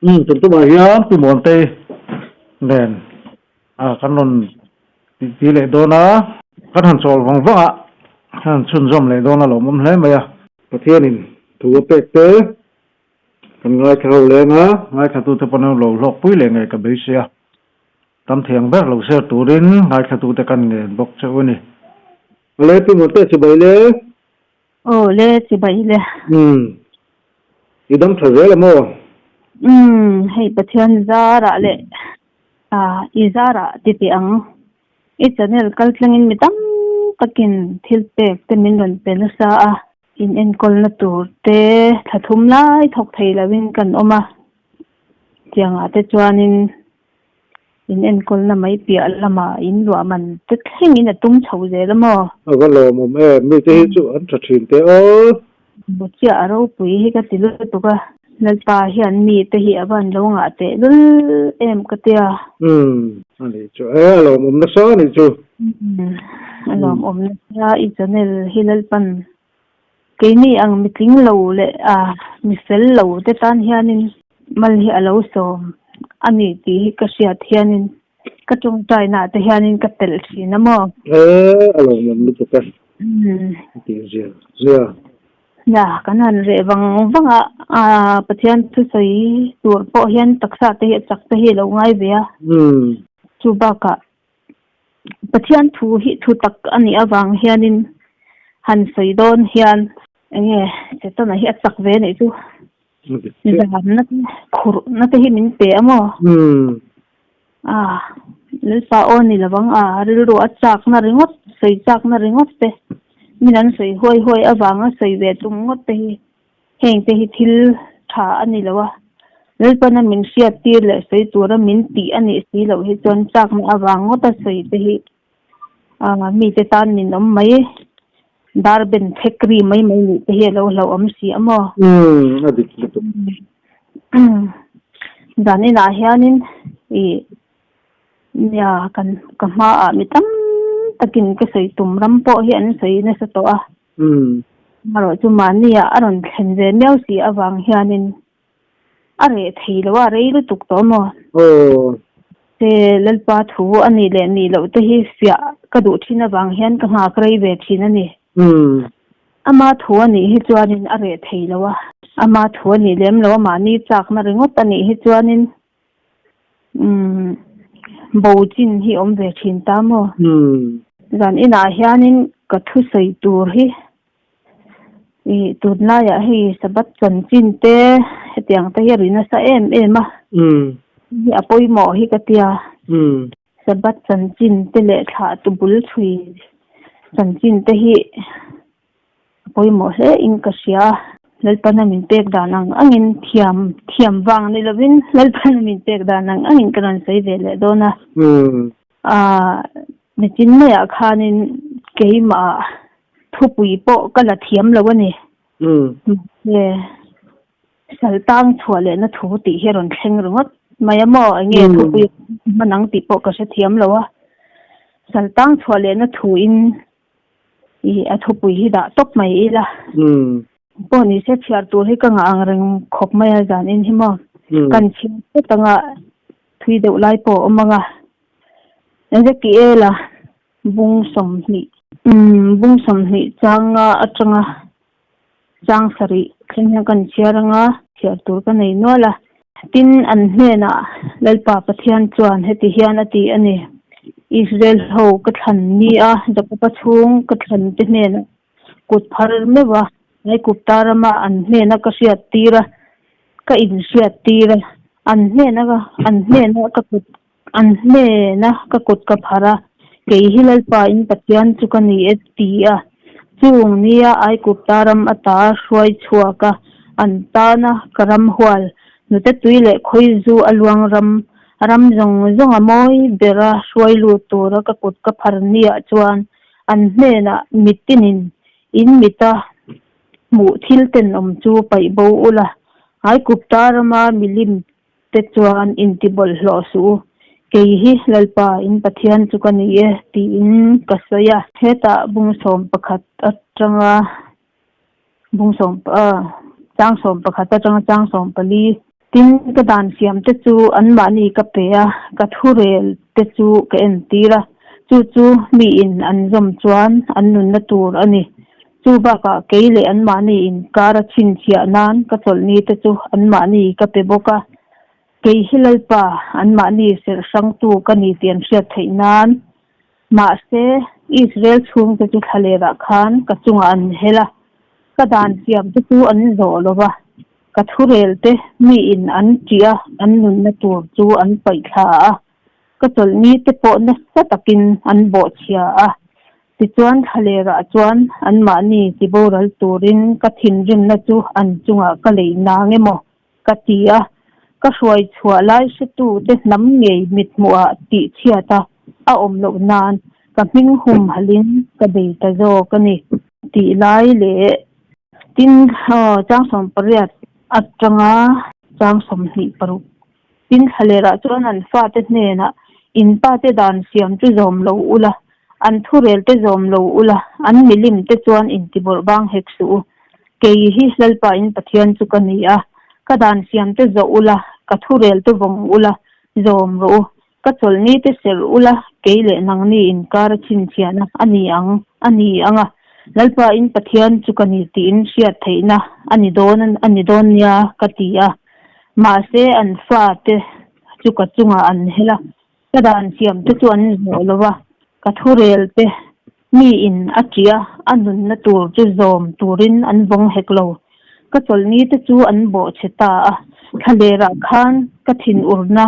Umm tun tumah hian Pi Muantei nen kan rawn titi leh dawn a, kan han chawl vang vang a, kan han chhunzawm leh dawn a lawmawm hle mai a. Pathianin thu a pek te kan ngaithla ho leng a, ngaithlatute pawn an lo hlawkpui leh ngei ka beisei a. Tam thiang ber lo share turin ngaithlatute kan ngen bawk che u a ni. Awle Pi Muante chibai le. Awle chibai le. Umm i dam tha zel a maw? Umm hei Pathian zarah leh ah i zarah ti teh ang. I channel kal tlangin mi tam takin thil pek te min rawn pe nasa a. In enkawlna tur te thla thum lai thawk thei loin kan awm a. Tiangah te chuanin In enkawlna mai piah lamah in luah man te thlengin a tum chho zel a maw? A va lawmawm em, mite hi chu an tha thin teh aw. Bu chiah a ropui hi ka ti lutuk a. Lalpa hian mite hi a van lo ngah teh lul em ka tia. Umm a nih chu e, a lawmawm nasa a nih chu. Umm a lawmawm nasa i channel hi Lalpan keini ang mitling lo leh a mi fel lo te tan hianin mal hi a lo sawm a ni tih hi ka hriat hianin ka tawngtaina ah te hianin ka telh thin a maw? E a lo ngam lutuk e tih zia zia. Nia kan han reh vang vang a Pathian thusawi tur pawh hian taksa te hi a chak te hi a lo ngai ve a. Chu bakah Pathian thu hi thu tak a nih avang hianin han sawi dawn hian enge Setana hi a chak ve anih chu zamna te khurhna te hi min pe a maw? A Lalpa aw ni lovang a rilru a chakna ringawt sawi chakna ringawt te min an sawi huai huai avanga sawi ve tum ngawt te hi Heng te hi thil tha a ni lo a, Lalpana min hriat tir leh sawi tura min tih a nih si loh hi chuan chakna avang ngawta sawi te hi mite tan min awm mai, dar ben thek ri mai mai nih te hi a lo hlauhawm si a maw? Umm, a dik lutuk. Zan inah hianin i nia kan ka hmaah mi tam takin ka sawi tum ram pawh hi an sawi nasa tawh a. Umm. Amarawh chu mahnia a rawn thlen ve miau si avang hianin a reh thei lo a, rei lutuk tawh maw? Aw. Te Lalpa thu a nih leh nih loh te hi fiah ka duh thin avang hian ka nghak rei ve thin a ni. Umm. Ama thu a nih hi chuanin a reh thei lo a, ama thu a nih lem lo a, mahni chakna ringawt a nih hi chuanin Umm bo chin hi awm ve thin ta maw? Umm. Zan inah hianin ka thusawi tur hi ih tunlaiah hei Sabbath chanchin te hetiang te hi a ri nasa em em a. Umm. Hi a pawimawh hi ka tia. Umm. Sabbath chanchin te leh thlah tu bul chhui chanchin te hi A pawimawh hle in ka hria. Lalpana min pek dan ang angin thiam thiam vang ni lovin Lalpana min pek dan ang angin ka rawn sawi ve leh dawn a. Aaa nichin maiah khanin keimah thupui pawh ka la thiam lo a ni. Mahse Saltang chhuah lehna thu tih hi a rawn thleng ringawt mai a maw? Eng nge thupui hman ang tih pawh ka hrethiam lo a. Saltang chhuah lehna thuin Ih a thupui hi dah tawp mai ila. Pawh ni se chhiar tur hi ka ngah ang reng khawp mai a zan in hi maw. Kan chhiar phawt anga thui deuh lai pawh a awm anga. Ezekiel a bung 20. Umm bung 20 changa atanga chang sarih thleng hian kan chhiar anga chhiar tur ka nei nual a. Tin, an hnenah Lalpa Pathian chuan heti hian a ti a ni, Israel ho ka thlan ni a, Jakoba chhung ka thlan te hnenah kut phar meuh a, Aigupta rama an hnena ka hriat tir a, ka inhriat tir a, an hnena an hnena ka kut an hnena ka kut ka phar a, kei hi Lalpa in Pathian chu ka ni e ti a, chung nia Aigupta ram ata hruai chhuak a, an tana ka ram hual, hnute tui leh khawizu a luang ram, ram zawng zawng a mawi bera hruai lut tura ka kut ka phar niah chuan an hnenah mitinin in mita hmuh thil tenawm chu paih bo ula, Aigupta rama milim te chuan intibawlhhlawh suh u. Kei hi Lalpa in Pathian chu ka ni e tiin ka sawi a. Hetah bung 11 atanga bung sawm chang 11 atanga chang 14 tin ka dan siam te chu anmahni ka pe a, ka thurel te chu ka entir a, chu chu miin an zawm chuan an nunna tur a ni. Chu bakah kei leh anmahni inkar a chhinchhiah nan ka chawlhni te chu anmahni ka pe bawk a. Kei hi Lalpa, anmahni serh hrangtu ka ni tih an hriat theih nan. Mahse, Israel chhungte chu thlalerah khan ka chungah an hel a, ka dan siamte chu an zawh lo va, ka thurelte miin an ṭih a, an nunna tur chu an paih thla a, ka chawlhni te pawh nasa takin an bawhchhia a. Tichuan, thlalerah chuan anmahni tiboral turin ka thinrimna chu an chungah ka leih nang emaw Ka ti a, ka hruai chhuah lai hretute hnam ngei mithmuhah tih chhiat a a awm loh nan ka hming hum halin ka bei ta zawk a ni. Tih lai leh tin chang 18 atanga chang 26 tin thlalerah chuan an fate hnenah in pate dan siam chu zawm lo ula, an thurelte zawm lo ula, an milim te chuan intibawrh bang hek suh u. Kei hi Lalpa in Pathian chu ka ni a, ka dan siam te zawh ula, ka thurel te vawng ula, zawm rawh u. Ka chawlhni te serh ula, kei leh nangni inkar a chhinchhiahna a ni ang, a ni ang a. Lalpa in Pathian chu ka ni tiin hriat theihna a ni dawn a ni dawn nia ka ti a. Mahse an fate chu ka chungah an hel a, Ka dan siam te chu an zawh lo a, ka thurel te mi in a ṭih a, a nunna tur chu zawm turin an vawng hek lo. Ka chawlhni te chu an bawh chhe ta a, thlalerah khan ka thinurna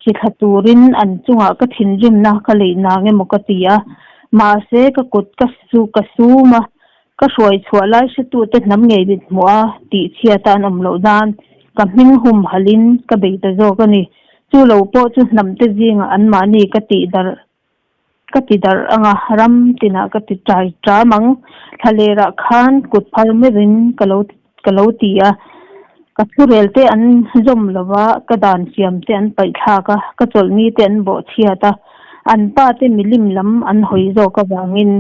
chi thla turin an chungah ka thinrimna ka leih nang emaw ka ti a, mahse ka kut ka su ka sum a, Ka hruai chhuah lai hretute hnam ngei mit hmuh a tih chhiat a an awm loh nan ka hming hum halin ka bei ta zawk a ni. Chu lo pawh chu hnamte zingah anmahni ka tih darh ka ti darh ang a, ram tinah ka ti ṭai ṭam ang. Thlalerah khan kut phar meuhin ka lo ka lo ti a, ka thurelte an zawm lo va, ka dan siamte an paih thlak a, ka chawlhni te an bawh chhiat a, an pa te milim lam an hawi zawk avangin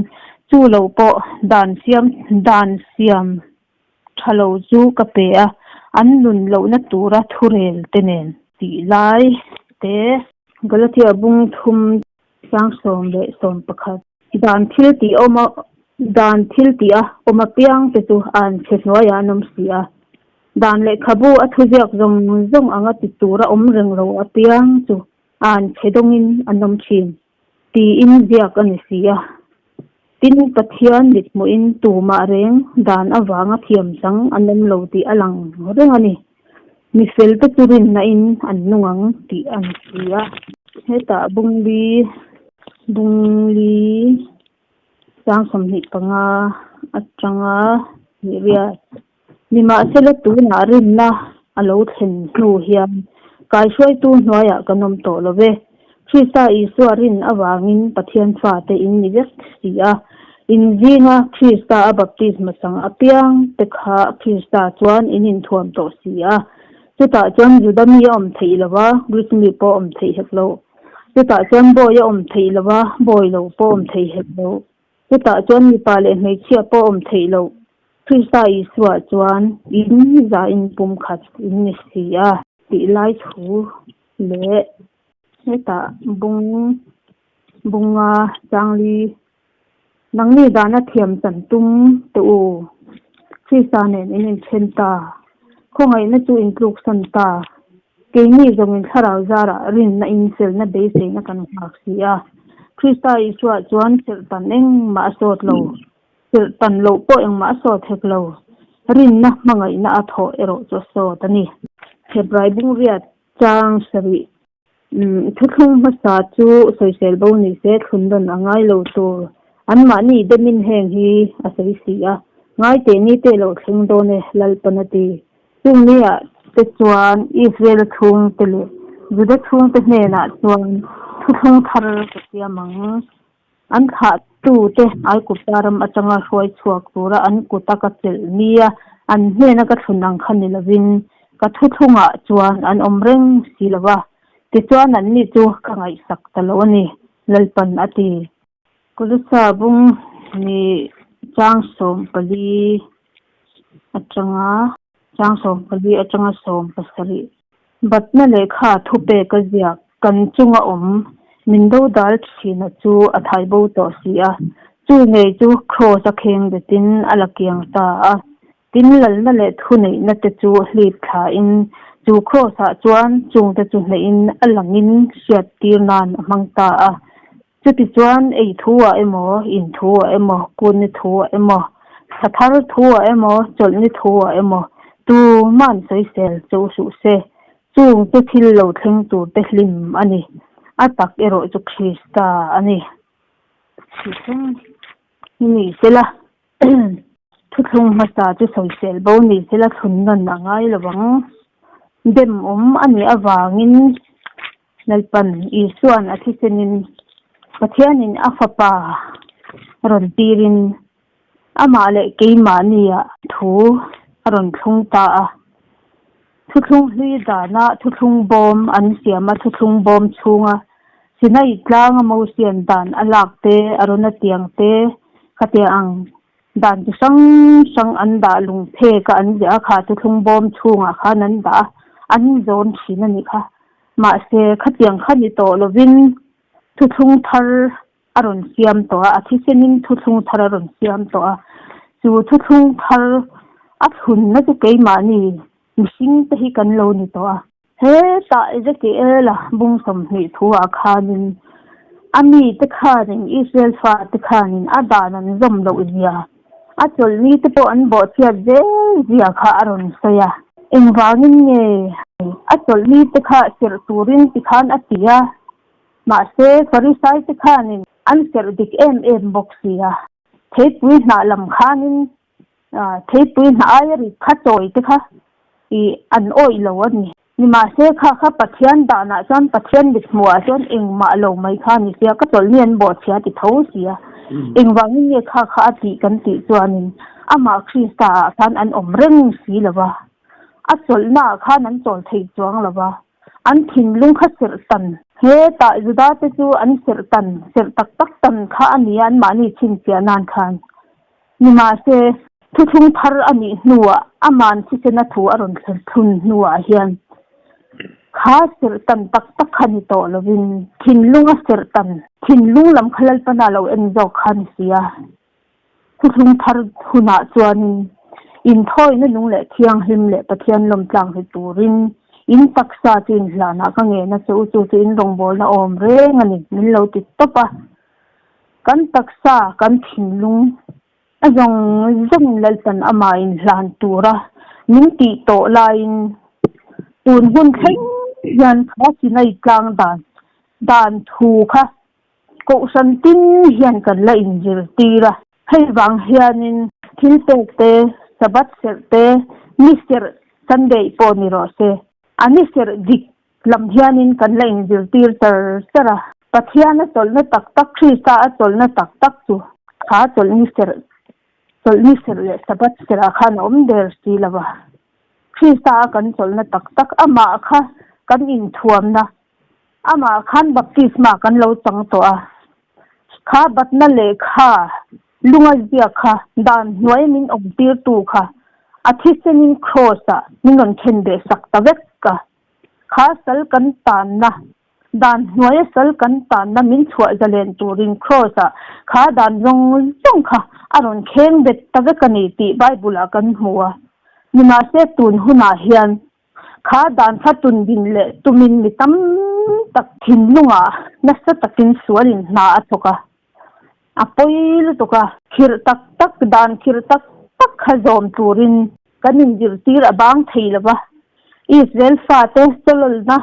chu lo pawh dan siam dan siam tha lo chu ka pe a, an nun lohna tura thurel te nen tih lai te. Galatia bung thum sang 10 leh 11. Dan thil tih awm a, dan thil tih a awm apiang te chu a an chhe hnuaiah an awm si a. Dan lehkhabu a thuziak zawng zawng anga ti tura awm reng lo apiang chu a an chhe dawngin an awm thin tiin ziak a ni si a. Tin, Pathian mithmuhin tumah reng dan avanga thiam chang an awm lo tih a lang reng a ni. Mi fel te chu rinna in an nung ang tih a ni si a. Hetah bungli bungli sang 25 atanga hnih riat nimahsela tunah rinna a lo thlen hnu hian kaihruaitu hnuaiah kan awm tawh lo ve. Krista Isua rin avangin Pathian fate in ni vek si a. In zinga Krista a baptisma chang apiang te kha Krista chuan in inthuam tawh si a. Chutah chuan Juda mi a awm theih lo va, Greek mi pawh a awm theih hek lo. Chutah chuan bawi a awm theih lo va, bawi lo pawh a awm theih hek lo. Chutah chuan mipa leh hmeichhia pawh a awm theih lo. Krista Isua chuan in za in pumkhat in ni si a. Tih lai thu leh hetah bung bunga changli nangni dana thiam chan tum teh u Krista nen in inthen ta khawngaihna chu intluksan ta keini zawngin thlarau zarah rinna in felna beiseina kan nghak si a Krista Isua chuan serhtan engmah a sawt lo serhtan loh pawh engmah a sawt hek lo rinna hmangaihna a thawh erawh chu a sawt a ni. Hebrai bung riat chang sarih thuthlung hmasa chu sawisel bo ni se thlun dawn a ngai lo tur anmahni demin heng hi a sawi si a ngai teh ni te lo thleng dawn e Lalpan a ti. Chung niah te chuan Israel chhungte leh Juda chhungte hnenah chuan thuthlung thar ka siam ang. An thlahtute Aigupta ram atanga hruai chhuak tura an kuta ka chelh nia an hnena ka thlun ang kha ni lovin ka thuthlungah chuan an awm reng si lo va. Tichuan anni chu ka ngaihsak ta lo a ni, Lalpan a ti. Kulusa bung ni chang 14 atanga chang 14 atanga 17 batna lehkha thupek a ziak kan chunga awm min dodal thina chu a thai bo tawh si a, chu ngei chu kraws a kheng betin a la kiang ta a. Tin, lalna leh thuneihna te chu hlip thlain chu kraws-ah chuan chungte chu hnehin a langin hriattir nan a hmang ta a. Chutichuan ei thu-ah emaw, in thu-ah emaw, kunni thu-ah emaw, thla thar thu-ah emaw, chawlhni thu-ah emaw tuman sawisel che u suh se. Chung chu thil lo thleng turte hlim a ni. A tak erawh chu Krista a ni. Thuthlung hi ni sela. Thuthlung hmasa chu sawisel bo ni sela thlun nawn a ngai lo ang. Dem awm a nih avangin Lalpan Isua'n a thisenin Pathianin a Fapa rawn tirin amah leh keimahnia thu a rawn thlung ta a. Thuthlung hlui dana thuthlung bawm an siam a, thuthlung bawm chhunga Sinai tlanga Mosian dan a lak te, Arona tiang te, khatiang ang dan chi hrang hrang an dah lung phek a an ziah a, kha thuthlung bawm chhungah khan an dah a, an zawn thin a nih kha. Mahse, khatiang kha ni tawh lovin thuthlung thar a rawn siam tawh a, a thisenin thuthlung thar a rawn siam tawh a, chu thuthlung thar a thlunna chu keimahni mihring te hi kan lo ni tawh a. Hetah Ezekiel-a bung 20 thuah khanin a mite khanin Israel fate khanin a dan an zawm loh zia, a chawlhni te pawh an bawhchhiat zel zia kha a rawn sawi a. Engvangin nge a chawlhni te kha serh turin tikhan a ti a? Mahse, Farisaite khanin an serh dik em em bawk si a. Theipui hnah lam khanin theipui hnah aia rit kha chawi te kha ih an awih lo a ni. Nimahse, kha kha Pathian danah chuan Pathian mithmuhah chuan engmah lo mai kha a ni sia, ka chawlhni an bawhchhia ti tho si a. Engvangin nge kha kha a tih kan tih chuanin amah Krista-ah khan an awm reng si lo va, a chawlhnaah khan an chawl thei chuang lo va. An thinlung kha serh tan. Hetah Juda te chu an serh tan, serh tak tak tan kha a ni a, anmahni chhinchhiah nan khan. Nimahse, thuthlung thar a nih hnuah aman thisena thu a rawn thlun hnuah hian kha serh tan tak tak kha ni tawh lovin thinlung a serh tan, thinlung lam kha Lalpana lo en zawk kha a ni si a. Thuthlung thar hunah chuanin inthawina nung leh thianghlim leh Pathian lawmtlang hli turin in taksa chu inhlanah ka ngen a che u, chu chu in rawngbawlna awm reng a ni, min lo ti tawp a. Kan taksa, kan thinlung a zawng zawngin Lalpan amah inhlan tura min tih tawh laiin tun hun thleng hian kha Sinai tlang dan dan thu kha Kohhran tin hian kan la inzirtir a, hei vang hianin thil pek te, Sabbath serh te, ni serh Sunday pawh ni rawh se, a ni serh dik lam hianin kan la inzirtir char char a. Pathian a chawlhna tak tak, Krista a chawlhna tak tak chu kha chawlhni serh, chawlhni serh leh Sabbath serh ah khan a awm der si lo va. Krista a kan chawlhna tak tak, amah kha kan inthuamna Amah khan baptisma kan lo chang tawh a, kha batna lehkha lunga ziak kha dan hnuai min awmtirtu kha a thisenin kraws-ah min rawn khen beh sak ta vek a. Kha sal kan tanna, dan hnuaia sal kan tanna min chhuah zalen turin kraws-ah kha dan zawng zawng kha a rawn kheng bet ta vek a ni tih Bible-ah kan hmu a. Nimahse tun hunah hian Kha dan kha tun din leh tumin mi tam tak thinlungah nasa takin sualin hna a thawk a, a pawi lutuk a. Khirh tak tak, dan khirh tak tak kha zawm turin kan inzirtir a bang thei lo va. Israel fate chawlawlna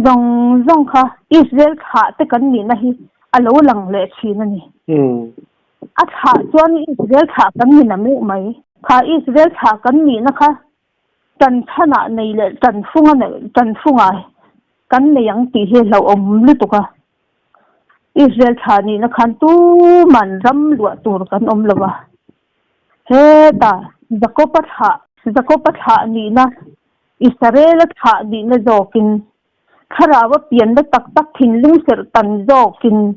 zawng zawng kha Israel thlah te kan nihna hi a lo lang leh thin a ni. A thlah chuan Israel thlah kan ni na meuh mai. Kha Israel thlah kan nihna kha Tan chhanah nei leh tan funga neih tan fungah kan nei ang tih hi hlauhawm lutuk a. Israel thla nihna khan tuman ram luah tur kan awm lo va. Hetah Jakob-a thlah Jakob-a thlah nihna Israel-a thlah nihna zawkin. Thlarau a pianna tak tak thinlung serh tan zawkin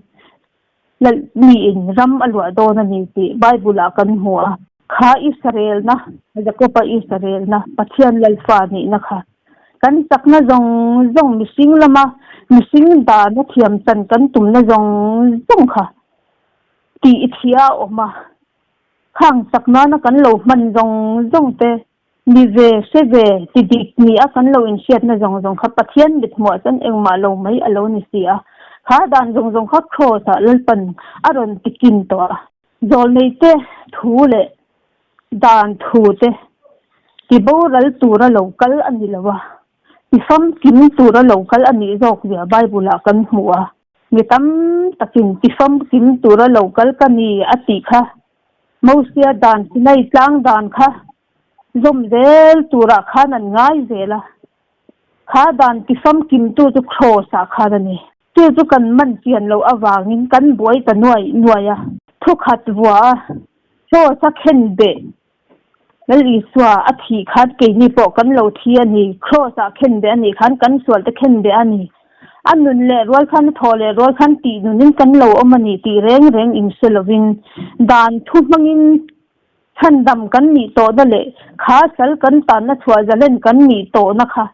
Lalmiin ram a luah dawn a ni tih Bible-ah kan hmu a. Kha Israelna, Jakoba Israelna, Pathian Lalfa nihna kha kan chakna zawng zawng mihring lama mihring dana thiam chan kan tumna zawng zawng kha tih thia a awm a. Khang chak nana kan lo hman zawng zawng te Mi ve, hre ve, ti dik ni a kan lo inhriatna zawng zawng kha Pathian mithmuah chuan engmah lo mai a lo ni si a. Kha dan zawng zawng kha Kraws ah Lalpan a rawn ti kin tawh a. Zawlneite thu leh dan thu te ti boral tura lo kal a ni lo a, ti famkim tura lo kal a nih zawk zia Bible ah kan hmu a. Mi tam takin ti famkim tura lo kal ka ni a tih kha Mosia dan Sinai tlang dan kha zawm zel turah khan an ngai zel a, kha dan tifamkimtu chu Kraws ah khan a ni. Chu chu kan man chian loh avangin kan buai ta nuai nuai a, thukhat vua a Kraws a khen beh Lal Isua a thih khan keini pawh kan lo thi a ni, Kraws ah khen beh a nih khan kan sual te khen beh a ni. A nun leh rual khan a thaw leh rual khan tih nunin kan lo awm a ni tih reng reng in hre lovin dan thu hmangin chhandam kan nih tawhna leh kha sal kan tanna chhuah zalen kan nih tawhna kha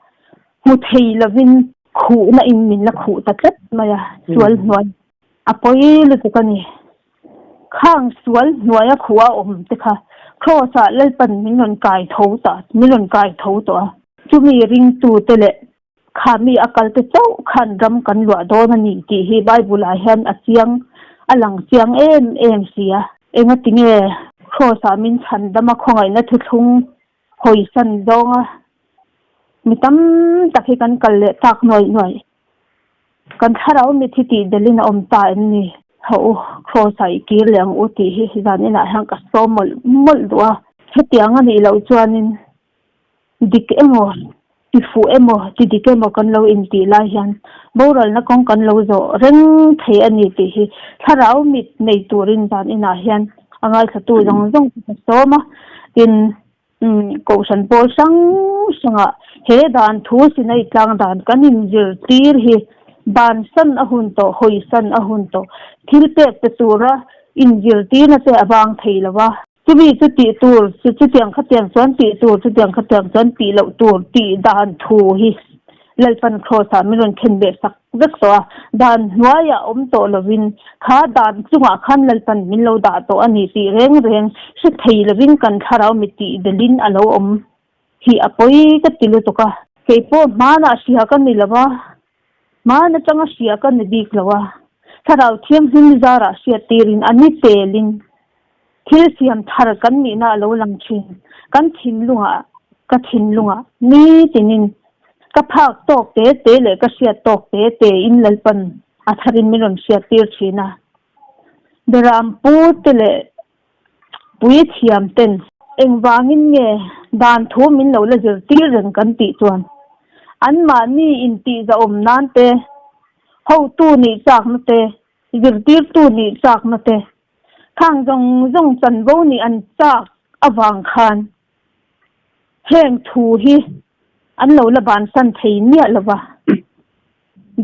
hmu thei lovin khuhna in min la khuh ta tlat mai a, sual hnuai a pawi lutuk a ni. Khang sual hnuaia khuh a awm te kha Kraws ah Lalpan min rawn kai tho ta min rawn kai tho tawh a, chumi ringtute leh Kha mi a kal te chauh khan ram kan luah dawn a ni tih hi Bible ah hian a chiang, a lang chiang em em si a. Engati nge Kraws ah min chhan dam a khawngaihna thuthlung hawisan zawng a mi tam tak hi kan kal leh tak nuaih nuaih. Kan thlarau mit hi tih delin a awm ta em ni? Haw u, Kraws ah i kir leh ang u tih hi zan inah hian ka sawm mawlh mawlh duh a. Hetiang a nih loh chuanin Dik emaw, ti fuh emaw, ti dik emaw kan lo intih lai hian boralna kawng kan lo zawh reng thei a ni tih hi thlarau mit nei turin dan inah hian a ngaithlatu zawng zawng chu ka sawm a. Tin, Kohhran pawl hrang hrangah he dan thu Sinai tlang dan kan inzirtir hi bansan a hun tawh, hawisan a hun tawh, thil pek pe tura inzirtirna te a vang thei lo a. Chumi chu tih tur, chutiang khatiang chuan tih tur, chutiang khatiang chuan tih loh tur tih dan thu hi Lalpan Kraws ah min rawn khen beh sak vek tawh a. Dan hnuaiah awm tawh lovin kha dan chungah khan Lalpan min lo dah tawh a ni tih reng reng hre thei lovin kan thlarau mi tih belin a lo awm hi a pawi ka ti lutuk a. Keipawh hmanah hria ka ni lo a, hman atanga hria ka ni bik lo a, thlarau thianghlim zarah hriat tirin a ni telin Thil siam thar kan nihna a lo lang thin. Kan thinlungah, ka thinlungah nitinin ka phak tawk te te leh ka hriat tawk te te in Lalpan a tharin min rawn hriat tir thin a. Beram pu te leh pui thiam ten engvangin nge dan thu min lo la zirtir reng kan tih chuan anmahni intihzahawm nan te, hotu nih chakna te, zirtirtu nih chakna te, Khang zawng zawng chanvo nih an chak avang khan heng thu hi an lo la bansan thei miah lo va.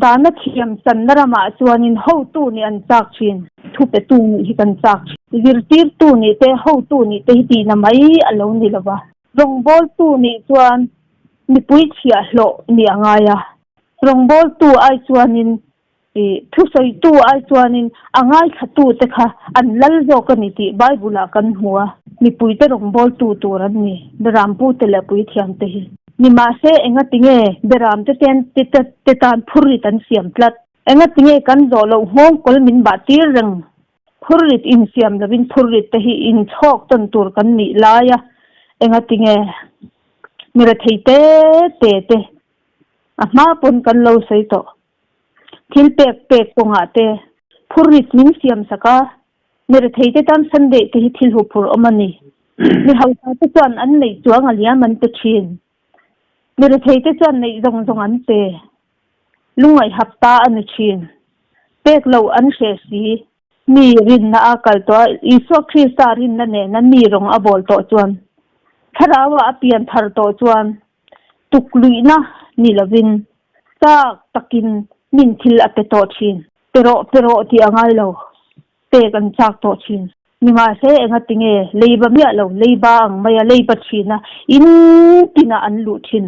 Dana thiam channa ramah chuanin hotu nih an chak thin. Thupetu nih hi kan chak thin. Zirtirtu nih te, hotu nih te hi tihna mai a lo ni lo va. Rawngbawltu nih chuan mipui chhiahhlawh nih a ngai a. Rawngbawltu ai chuanin I thusawitu ai chuanin a ngaithlatute kha an lal zawk a ni tih Bible-ah kan hmu a, mipuite rawngbawltu tur an ni, Berampute leh puithiamte hi. Nimahse, engatinge Beramte te tan phurrit an siam tlat? Engatinge kan zawh loh nghawngkawl min bah tir reng? Phurrit insiam lovin phurrit te hi inchhawk tawn tur kan nih lai a, engatinge mi rethei te te te a hma pawn kan lo sawi tawh? Thil pek pek kawngah te phurrit min siam sak a, mi rethei te tan Sunday te hi thil huphur awm a ni. Mi hausa te chuan an neih chuang a liam an pe thin. Mi rethei te chuan neih zawng zawng an pe. Lungngaih hap ta a ni thin. Pek loh an hreh si. Mi rinna a kal tawh a, Isua Krista rinna nena mi rawng a bawl tawh chuan, Thlarauah a pian thar tawh chuan tukluihna ni lovin. Chak takin min thil a pe tawh thin. Pe rawh, pe rawh tih a ngai lo. Pek an chak tawh thin. Nimahse engati nge leiba miah lo, leiba ang maia leiba thina in tinah an luh thin.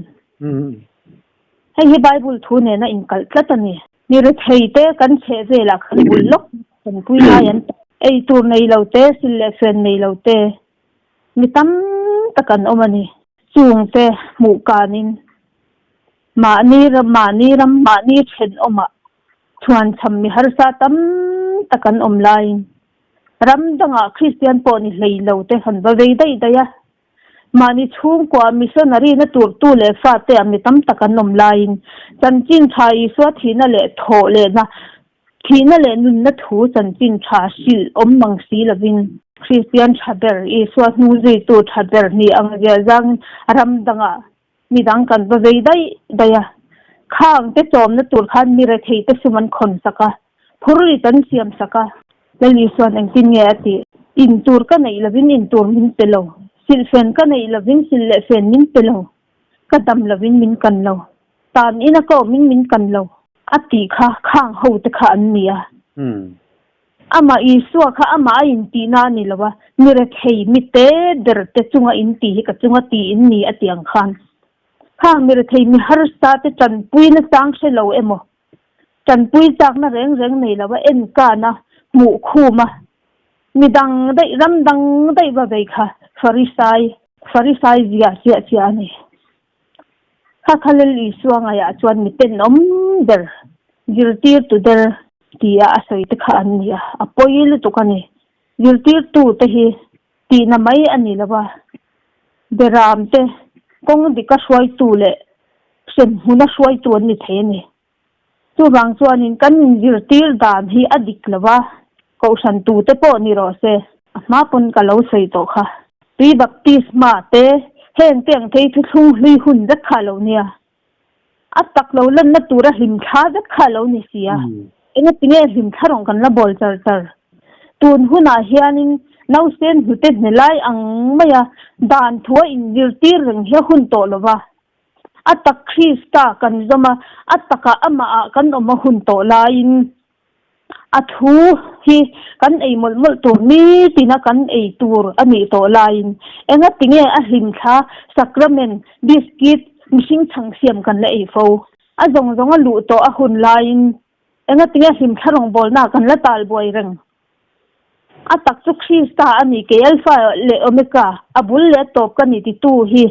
Hei hi Bible thu nena inkalh tlat a ni. Mi rethei te kan chheh velah kan bul lawk tanpui lai an tam. Ei tur nei lo te, sil leh fen nei lo te mi tam tak an awm a ni. Chung te hmuh kanin mahni ram mahni ram mahni thenawmah chhuanchham mi harsa tam tak an awm laiin ram dangah Kristian pawh ni hlei lo te han va vei daih daih a. Mahni chhungkua missionary na turtu leh fate ah mi tam tak an awm laiin chanchin tha Isua thihna leh thawh lehna, thihna leh nunna thu chanchin tha hrilh awm mang si lovin Kristian tha ber, Isua hnungzuitu tha ber ni ang zia zangin ram dangah midang kan va vei daih daih a. Khang te chawmna tur khan mi rethei te sum an khawn sak a, phurrit an siam sak a. Lal Isuan engtin nge a tih? In tur ka neih lovin in tur min pe lo, silhfen ka neih lovin silh leh fen min pe lo, ka dam lovin min kan lo, tan ina ka awmin min kan lo, a tih kha khang ho te kha an ni a. Amah Isua kha amah a intihna a ni lo a, mi rethei, mi te ber te chunga inti hi ka chunga ti in ni a ti ang khan. Khang mi rethei, mi harsa te tanpuina chang hre lo emaw, tanpui chakna reng reng nei lo a enkana hmuh khum a, mi dang daih, ram dang daih va vei kha Farisai, Farisai zia chiah chiah a ni. Kha kha Lal Isua ngaiah chuan mi tenawm ber, zirtirtu der tia a sawi te kha an ni a, a pawi lutuk a ni. Zirtirtu te hi tihna mai a ni lo va, beram te kawng dika hruaitu leh hremhmuna hruaitu an ni thei a ni. Chuvang chuanin kan inzirtir dan hi a dik lo va, kohhran tute pawh ni rawh se, a hma pawn ka lo sawi tawh kha. Tui baptisma te, heng te ang thei thuthlung hlui hun vek kha a lo nia. A tak lo lanna tura hlimthla vek kha a lo ni si a. Engatinge hlimthla rawng kan la bawl char char? Tun hunah hianin nausen hnute hne lai ang maia dan thua inzirtir reng hi a hun tawh lo va. A tak Krista kan zawm a, a takah amahah kan awm a hun tawh laiin a thu hi kan ei mawlh mawlh tur nitina kan ei tur a nih tawh laiin engatinge a hlimthla sacrament biscuit mihring chhang siam kan la ei fo? A zawng zawng a luh tawh a hun laiin engatinge hlimthla rawngbawlna kan la tal buai reng? A tak chu Krista a ni, kei Alpha leh Omega, a bul leh a tawp ka ni titu hi.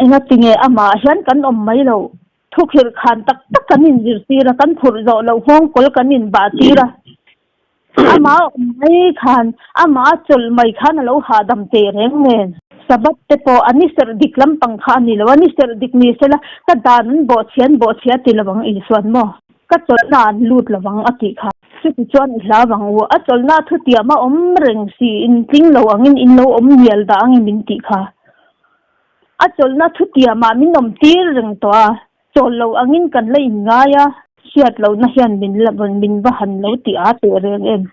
Engatinge amah hian kan awm mai lo, thukhirh khan tak tak kan inzirtir a, kan phurh zawh loh nghawngkawl kan inbah tir a. Amah a awm mai khan, amah a chawlh mai khan a lo hahdam teh reng nen. Sabbath te pawh a ni serh dik lampang kha a ni lo, a ni serh dik ni sela ka dan an bawhchhia an bawhchhia ti lo ang Isuan maw? Ka chawlhna an lut lo vang a tih kha. Chuti chuan i hla vang u, a chawlhna thutiam a awm reng si, in tling lo angin in lo awm mial dah angin min tih kha. A chawlhna thutiamah min awm tir reng tawh a, chawl lo angin kan la in ngai a. Hriat lohna hian min la min va han lo ti a teh reng em?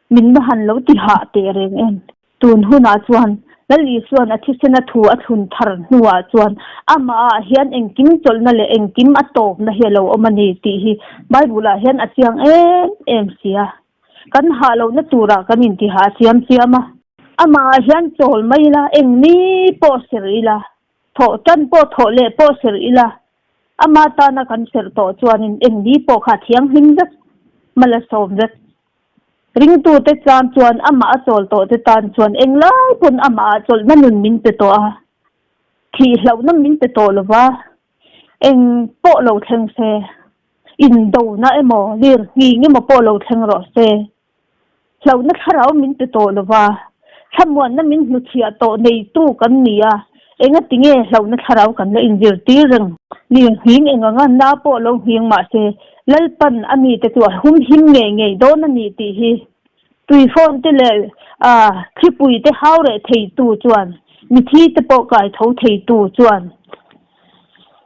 Min va han lo ti hah teh reng em? Tun hunah chuan Lal Isua'n a thisena thu a thlun thar hnuah chuan amahah hian engkim chawlhna leh engkim a tawpna hi a lo awm a ni tih hi Bible-ah hian a chiang em em si a. Kan hah lohna turah kan intihah a chiam chiam a. Amahah hian chawl mai ila, eng ni pawh serh ila, thawh tan pawh thawh leh pawh serh ila, ama tana kan serh tawh chuanin eng ni pawh kha a thianghlim vek, mal a sawm vek. Ringtute tan chuan amah a chawl tawhte tan chuan englai pawn amah ah chawlhna nun min pe tawh a, thihlohna min pe tawh lova, eng pawh lo thleng se, indona emaw, lirnghing emaw pawh lo thleng rawh se, hlauhna thlarau min pe tawh lova, thlamuanna min hnuchhiah tawh neitu kan ni a, engatinge hlauhna thlarau kan la inzirtir reng? Lirnghing eng anga na pawh lo nghing mah se, Lalpan a mite chu a humhim ngei ngei dawn a ni tih hi tuifawn te leh thlipui te hau reh theitu chuan, mithi te pawh kai tho theitu chuan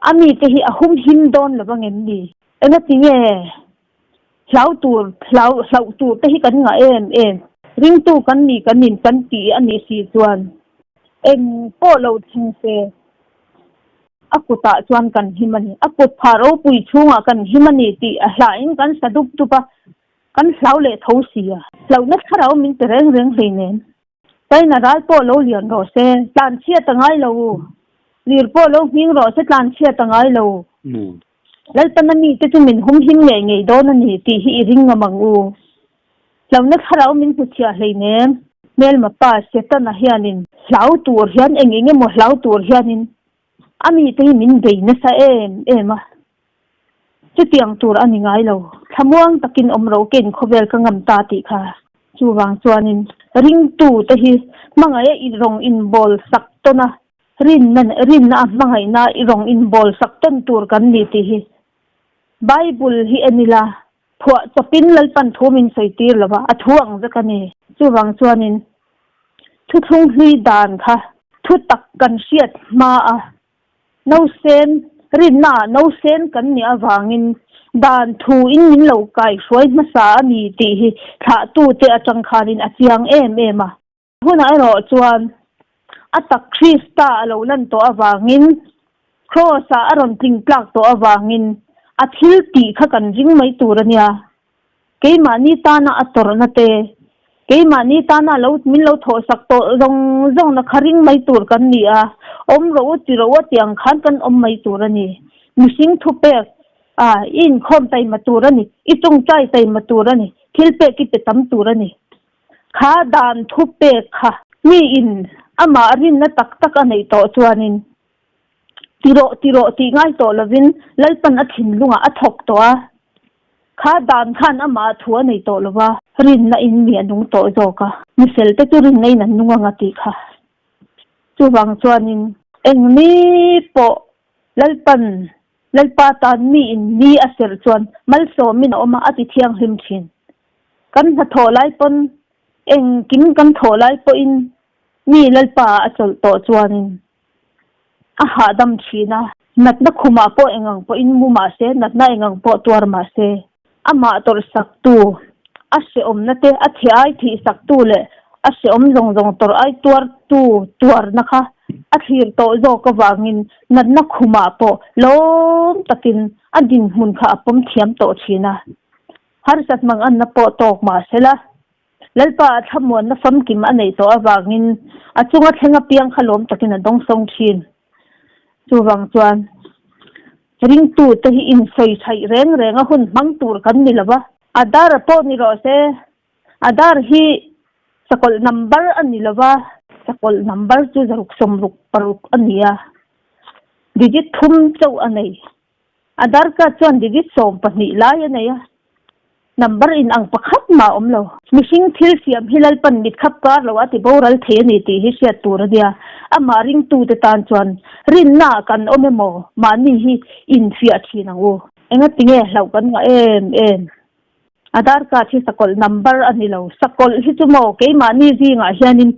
a mite hi a humhim dawn lo vang em ni? Engatinge hlau tur, hlau, hlauh tur te hi kan ngah em em? Ringtu kan ni kan in kan tih a nih si chuan eng pawh lo thleng se. A kutah chuan kan him a ni. A kut phah ropui chhungah kan him a ni tih a hlahin kan sa dup dup a, kan hlau leh tho si a. Hlauhna thlarau min pe reng reng hleinem. China ral pawh lo lian rawh se, tlanchhiat a ngai lo. Lir pawh lo hming rawh se, tlanchhiat a ngai lo. Lalpana mite chu min humhim ngei ngei dawn a ni tih hi i ring ngam ang u. Hlauhna thlarau min hmuchhiah hleinem. Hmelma pa Setana hianin hlau tur hian eng eng emaw hlau tur hianin a mite hi min bei nasa em em a. Chutiang tur a ni ngai lo. Thlamuang takin awm ro ken khawvel ka ngam ta tih kha. Chuvang chuanin ringtute hi hmangaih a i rawng inbawl sak tawn a, rinna rinna a hmangaihna i rawng inbawl sak tawn tur kan ni tih hi Bible hi en ila phuah chawpin Lalpan thu min sawi tir lo va, a thu ang vek a ni. Chuvang chuanin thuthlung hlui dan kha thu tak kan hriat hma a Nausen, rinnaah nausen kan nih avangin dan thuin min lo kaihruai hmasa a ni tih hi thlahtute atang khanin a chiang em em a. Hunah erawh chuan a tak Krista a lo lan tawh avangin, Kraws-ah a rawn tling tlak tawh avangin a thil tih kha kan ring mai tur a nia. Keimahni tana a tawrhna te, keimahni tana lo min lo thawhsak tawh zawng zawngna kha ring mai tur kan ni a, awm rawh u ti rawh u a tih ang khan kan awm mai tur a ni. Mihring thupek, a, i inkhawm taima tur a ni, i tawngtai taima tur a ni, thil pek i pe tam tur a ni. Kha dan thupek kha miin amah rinna tak tak a neih tawh chuanin ti rawh ti rawh tih ngai tawh lovin Lalpan a thinlungah a thawk tawh a, Kha dan khan amah thu a nei tawh lo va, rinna in mi a nung tawh zawk a, mi fel te chu rinna in an nung ang a tih kha. Chuvang chuanin eng mi pawh Lalpan, Lalpa tan mi in ni a serh chuan malsawmin a awm a, a ti thianghlim thin. Kan hnathawh lai pawn, engkim kan thawh lai pawhin mi Lalpa ah a chawlh tawh chuanin A hahdam thin a, natna khumah pawh engang pawhin mu mah se, natna engang pawh tuar mah se, amah tawrhsaktu, a hrehawmna te, a thih ai thihsaktu leh a hrehawm zawng zawng tawrh ai tuartu tuarna kha a thlir tawh zawk avangin natna khumah pawh lawm takin a dinhmun kha a pawm thiam tawh thin a. Harsat manganna pawh tawk mah sela, Lalpa a thlamuanna famkim a neih tawh avangin a chunga thleng apiang kha lawm takin a dawngsawng thin. Chuvang chuan ringtute hi insawi thaih reng reng a hun hmang tur kan ni lo va. Adar pawh ni rawh se, Adar hi sakawlh number a ni lo va, sakawlh number chu zaruk sawmruk paruk a ni a, digit thum chauh a nei. Adar card chuan digit 12 lai a nei a, number in ang pakhat mah a awm lo. Mihring thil siam hi Lalpan mit khap kar lo a ti boral thei a ni tih hi hriat tur a nia. Amah ringtute tan chuan rinna ah kan awm emaw mahni hi infiah thin ang u. Engatinge hlauh kan ngah em em? Adar card hi sakawlh number a ni lo. Sakawlh hi chu maw keimahni zingah hianin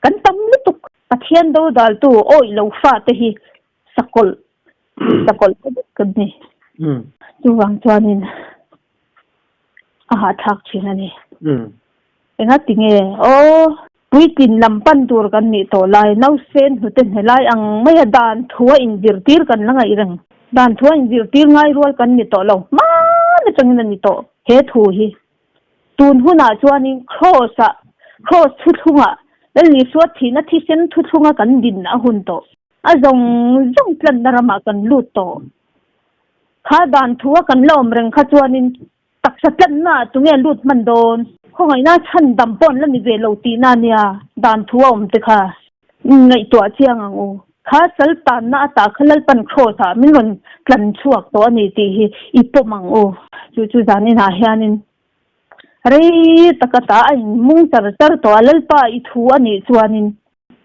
kan tam lutuk. Pathian dodaltu awih lo fate hi Sakawlh, sakawlh te vek kan ni. Chuvang chuanin a hahthlak thin a ni. Enga tinge aw puitlin lam pan tur kan nih tawh lai, nausen hnute hne lai ang maia dan thua inzirtir kan la ngaih reng. Dan thua inzirtir ngai rual kan ni tawh lo, hman atangin a ni tawh he thu hi. Tun hunah chuanin Kraws-ah, Kraws thuthlungah, Lal Isua thihna thisen thuthlunga kan din a hun tawh. A zawng zawng tlanna ramah kan lut tawh. Kha dan thua kan la awm reng kha chuanin taksa tlanna ah tunge lut hman dawn? Khawngaihna chhan dam pawh an la ni ve lo tihna a nia, dan thu a awm te kha ngaihtuah chiang ang u. Kha sal tanna atah kha Lalpan Kraws ah min rawn tlan chhuak tawh a ni tih hi i pawm ang u. Chu chu zaninah hianin rei taka ta a inmung char char tawh a, Lalpa i thu a nih chuanin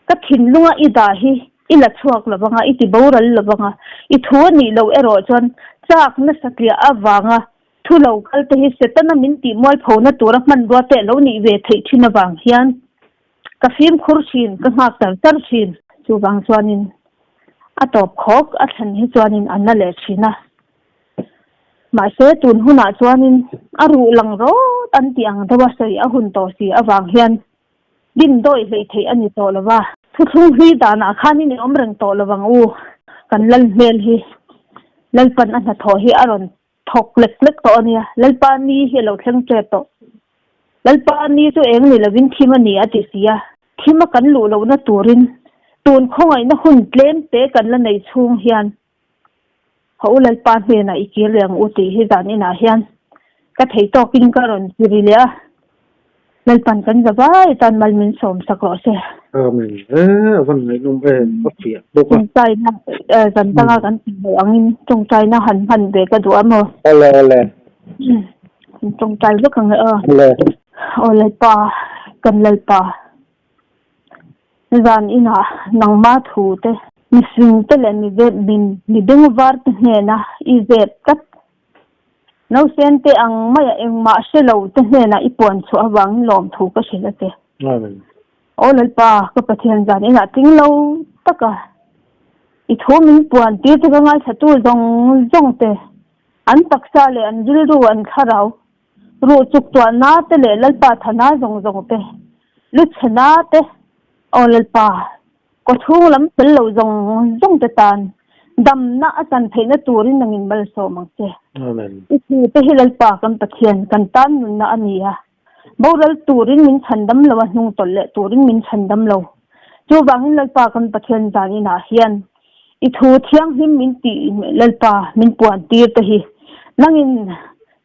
Ka thinlunga i dah hi i la chhuak lo vanga, i ti boral lo vanga, i thu a nih loh erawh chuan chak nasa tliah avanga thu lo kal te hi Setana min tih mualphona tura hmanrua te a lo nih ve theih thin avang hian ka fimkhur thin, ka nghak tar tar thin. Chuvang chuanin a tawp khawk a thlen hi chuanin a na leh thin a. Mahse tun hunah chuanin a ruh lang rawt an tih ang deuha sawi a hun tawh si avang hian Din dawih hleih theih a ni tawh lo va. Thuthlung hlui danah khanin i awm reng tawh lo vang u. Kan lal hmel hi Lalpan a hnathawh hi a rawn thawk lek lek tawh a nia. Lalpa ni hi a lo thleng ṭep tawh. Lalpa ni chu eng ni lovin thim a ni a ti si a. Thim a kan luh lohna turin tun khawngaihna hun tlem te kan la nei chhung hian Haw u Lalpa hnenah i kir leh ang u tih hi zan inah hian ka thei tawkin ka rawn ti ri leh a, Lalpan kan za vai tan mal min sawm sak rawh se. Amen. E, a van ngaihnawm em, a fiah bawk a. Tawngtaina zan danga kan tih loh angin tawngtaina han hman ve ka duh a maw? Awle awle. Tawngtai vek ang e aw. Awle. Aw Lalpa, kan Lalpa. Zan inah nangma thu te, mihring te leh mi bengvar te hnena i zep tlat. Nausen te ang maia engmah hre lo te hnena i puan chhuah avangin lawmthu ka hrilh a che. Aw Lalpa, ka Pathian zan inah tling lo taka i thu min puan tir te ka ngaithlatu zawng zawng te, an taksa leh an rilru an thlarau Ruh chuk tuahna te leh Lalpa thana zawng zawng te, lu chhena te, aw Lalpa, kawchhung lam fel lo zawng zawng te tan damna a chan theihna turin nangin malsawm ang che. Amen. I thu te hi Lalpa kan Pathian kan tan nunna a ni a, boral turin min chhandam lo a, hnung tawlh leh turin min chhandam lo. Chuvangin Lalpa kan Pathian zan inah hian i thu thianghlim min tih Lalpa min puan tir te hi nangin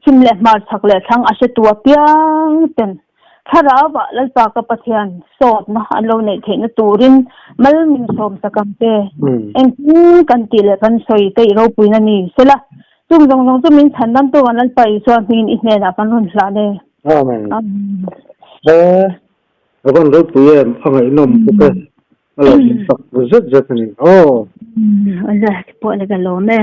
Chhim leh hmar chhak leh thlang a hretu apiang ten Thlarauah Lalpa ka Pathian sawtna an lo neih theihna turin mal min sawm sak ang che. Engtin kan tih leh kan sawi te i ropuina ni sela, chung zawng zawng chu min chhan damtu kan Lalpa Isua hmingin i hnenah kan rawn hlan e. Amen. He a van ropui em a ngaihnawm bawk e. A lo tak zet zet a ni. Aw. Ala pawh la ka lawm e.